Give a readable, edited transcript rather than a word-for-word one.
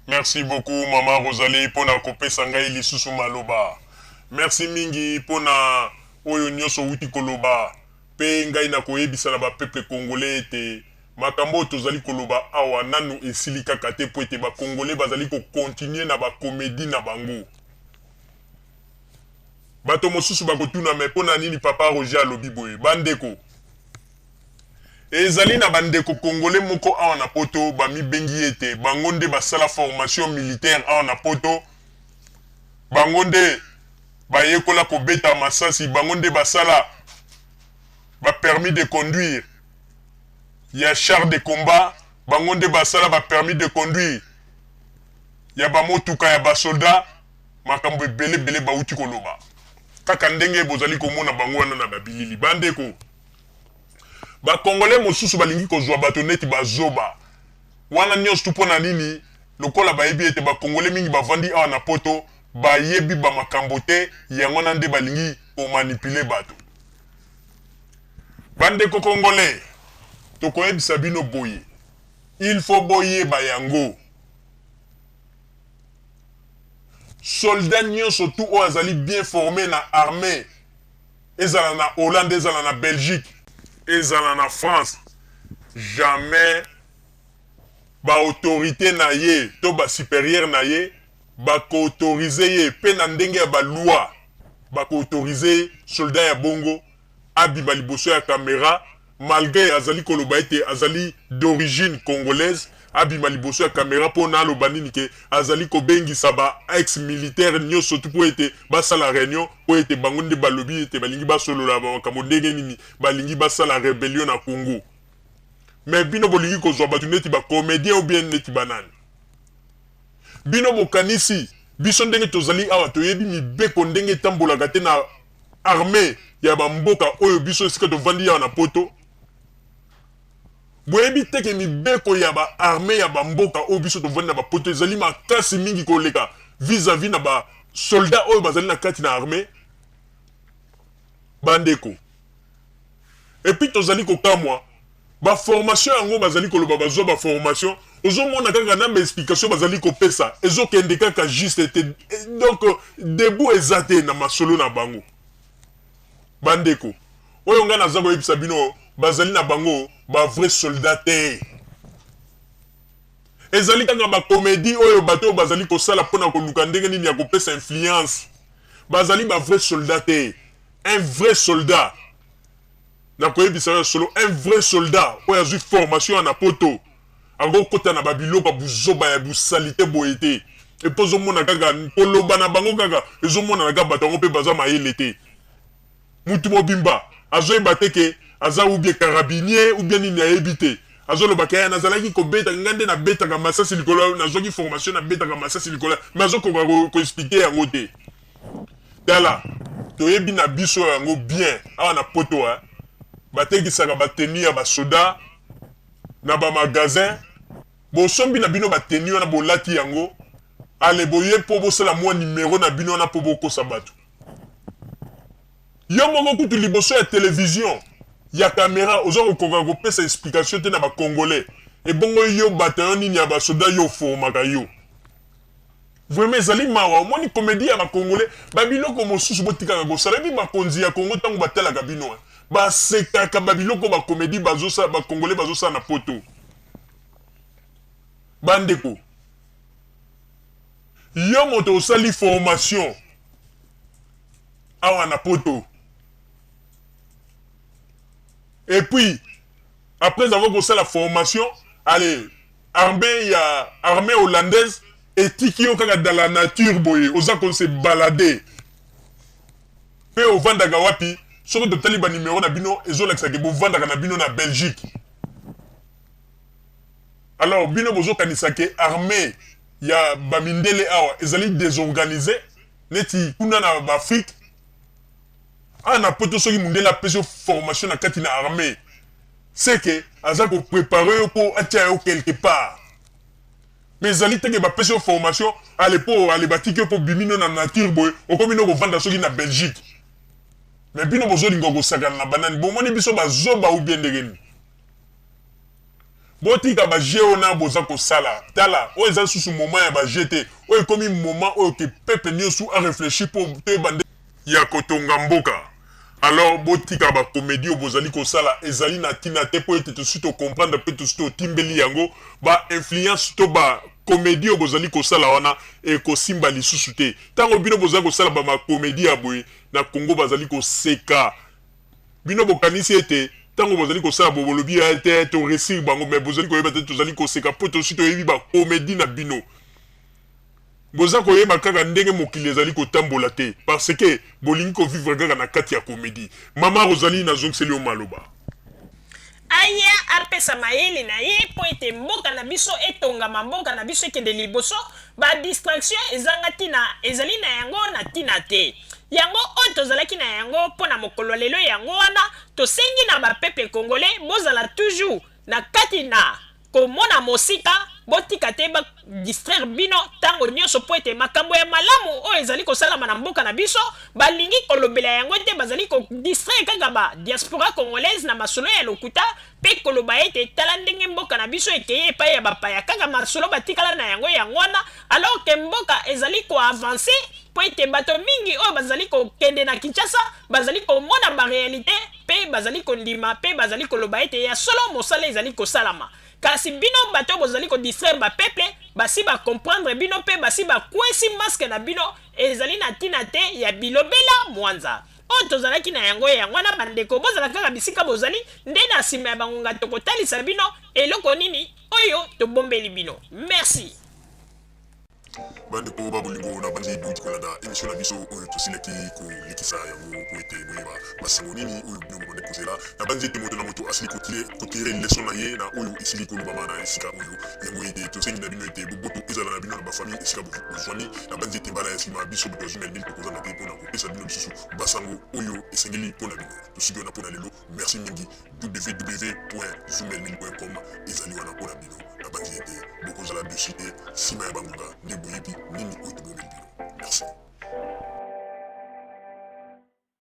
Merci beaucoup maman Rosalie pona kopesa ngai lisusu maloba. Merci mingi pona oyo nioso owuti koloba pe ngai nakoyebisa na ba peuple congolais ete makambo oyo tozali koloba awa nanu esili kaka te po ete ba congolais bazali ko continuer na ba comedie na bango. Bato mosusu bakotuna mais pona nini papa Roger alobi boye? Ba ndeko, Ezali na ba ndeko congolais moko awa na poto ba mibengi ete bango nde basala formation militaire awa na poto, bango nde bayekola kobeta masasi, bango nde basala ba permis de conduire ya char de combat, bango nde basala ba permis de conduire ya ba motuka ya ba soldats, makambo ebele ebele bawuti koloba kaka ndenge bozali komona bango wana na ba bilili. Ba ndeko, Ba congolais mosusu balingi kozua bato neti ba zoba wana nionso tout pona nini? Lokola bayebi ete ba congolais mingi bavandi awa na poto bayebi ba makambo te yango wana nde balingi ko manipuler bato. Ba ndeko congolais tokoyebisa bino boye il faut boyeba yango soldat nionso tout oyo azali bien forme na armee Ezala na Hollande ezala na Belgique ezala na France jamais ba autorites na ye to ba superieures na ye ba ko autoriser ye pe na ndenge ya ba lois ba ko autoriser soldat ya bongo abima liboso ya camera malgre azali koloba ete azali d'origine congolaise, abima liboso ya camera po na aloba nini ke azali kobengisa ba ex militaires nioso tout po ete basala reunion po ete bango nde balobi ete balingi basolola ba makambo ndenge nini balingi basala rebellion na Congo. Mais bino bolingi kozua batu neti ba comediens ou bien neti ba nani? Bino bokanisi biso ndenge tozali awa toyebi mibeko ndenge etambolaka te na armee ya ba mboka oyo biso esika tovandi awa na poto? Boyebi te ke mibeko ya ba armee ya ba mboka oyo biso tovandi na ba poto ezali makasi mingi koleka vis a vis na ba soldats oyo bazali na kati na armee? Ba ndeko, et puis tozali kokamwa ba formation yango bazali koloba bazua ba formation, ozo mona kaka na ba explication bazali kopesa ezo kende kaka juste te, donc debout eza te na masolo na bango. Ba ndeko, oyo ngai naza koyebisa bino bazali na bango ba vrai soldats te. Ezali kaka ba comedie oyo bato oyo bazali kosala pona koluka ndenge nini ya kopesa influence. Bazali ba vrai soldats te. Un vrai soldat, nakoyebisa yo ya solo, un vrai soldat oyo azui formation ya na poto akoki kokota na ba biloko ya buzoba ya busalite boye te. Et puis ozomona kaka koloba na bango kaka ezomonana kaka bato yango pe baza mayele te. Mutu mobimba azoyeba te ke aza ou bien carabinier ou bien nini ayebi te. Azoloba ke eh nazalaki kobeta nga nde nabetaka masasi likolo nazwaki formation nabetaka masasi likolo mais azokoka ko expliquer yango te. Tala toyebi na biso yango bien awa na poto hein batekisaka ba tenue ya ba soda na ba magasin bosombi na bino ba tenue wana bolati yango ale boye po bosala mua numero na bino wana po bokosa batu. Yo moko kutu liboso ya television ya camera oza kokoka kopesa explication te na ba congolais ebongo yo bataillon nini ya ba soda yo oformaka yo? Vraiment ezali mawa omoni comedie ya ba congolais ba biloko mosusu botikaka kosala epi bakonzi ya Congo tango batalaka bino basekaka ba biloko ba comedie bazosala ba congolais bazosala na poto ba ndeko yo moto osali formation awa na poto et puis après avoir kosala formation allez armée ya armée hollandaise etiki yo kaka dans la nature boye oza ko se balader pe ovandaka wapi soki totali ba numero na bino ezolakisa ke bovandaka na bino na Belgique alors bino bozokanisa ke armée ya ba mindele awa ezali desorganise neti kuna na ba Afrique awa na poto soki mundele apesi yo formation na kati na armee c'est que aza ko preparer yo po atia yo quelque part mais ezali te ke bapesi yo formation ale po ale batiki yo po bimi no na nature boye okomi no kovanda soki na Belgique mais bino bozolinga kosakana na banani bomoni biso bazoba ou bien ndenge nini? Botika ba jeux oyo na boza kosala. Tala, oyo eza lisusu moment ya ba jeux te. Oyo ekomi moment oyo que peuple nioso a reflechir po toyeba nde. Ya kotonga mboka. Alors botika ba comedie oyo bozali kosala ezali na tina te po ete tosi to comprendre pe tosi totimbeli yango. Ba influence to ba comedie oyo bozali kosala wana ekosimba lisusu te. Tango bino bozali kosala ba ma comedie ya boye na Congo bazali koseka Bino bokanisi ete tango bozali kosala boye bolobi eh te to reussir bango mais bozali koyeba te tozali koseka po tosi toyebi ba comedie na bino. Boza koyeba kaka ndenge mokili ezali kotambola te parce que bolingi ko vivre kaka na kati ya comedie. Mama Rosalie nazongiseli yo maloba. Aya apesa mayele na ye mpo ete mboka na biso etongama, mboka na biso ekende liboso. Ba distractions ezanga ntina ezali na yango na ntina te. Yango oyo tozalaki na yango mpo na mokolo ya lelo yango wana tosengi na ba peuple congolais bozala toujours na kati na komona mosika, botika te ba distraire bino tango nionso mpo ete makambo ya malamu oyo ezali kosalama na mboka na biso balingi kolobela yango te, bazali ko distraire kaka ba diaspora congolaise na masolo ya lokuta mpe koloba ete tala ndenge mboka na biso ekei epai ya bapaya, kaka masolo batikala na yango yango wana, alors que mboka ezali ko avancer mpo ete bato mingi oyo bazali kokende na Kinshasa bazali komona ba realites mpe bazali kondima mpe bazali koloba ete ya solo mosala ezali kosalama. Kasi bino bato oyo bozali ko distraire ba peuple basi ba comprendre bino mpe basi bakwesi masque na bino, ezali na tina te ya bilobela mwanza. Oyo tozalaki na yango yango wana bandeko, bozala kaka bisika bozali, nde na sima ya bangonga tokotalisa bino eloko nini oyo tobombeli bino. Merci. Bandeko ba bolingo, nabanzi bowuti kolanda emission na biso oyo tosilaki kolekisa yango mpo ete boyeba basango nini oyo bino bobandaki kozela. Nabanzi ete moto na moto asili ko tirer leçon na ye na oyo esili kolobama na esika oyo. Yango ete tosengi na bino ete boboto ezala na bino na ba famille esika bozwami. Nabanzi ete mbala ya sima biso bato ya Zumel 1000 tokozanga te mpo na kopesa bino lisusu basango oyo esengeli mpo na bino. Tosuki wana mpo na lelo. Merci mingi. www.zumel1000.com ezali wana mpo na bino. Nabanzi ete bokozala dessus te. Sima ya bangonga nde boyebi nini oyo tobombeli bino. Merci.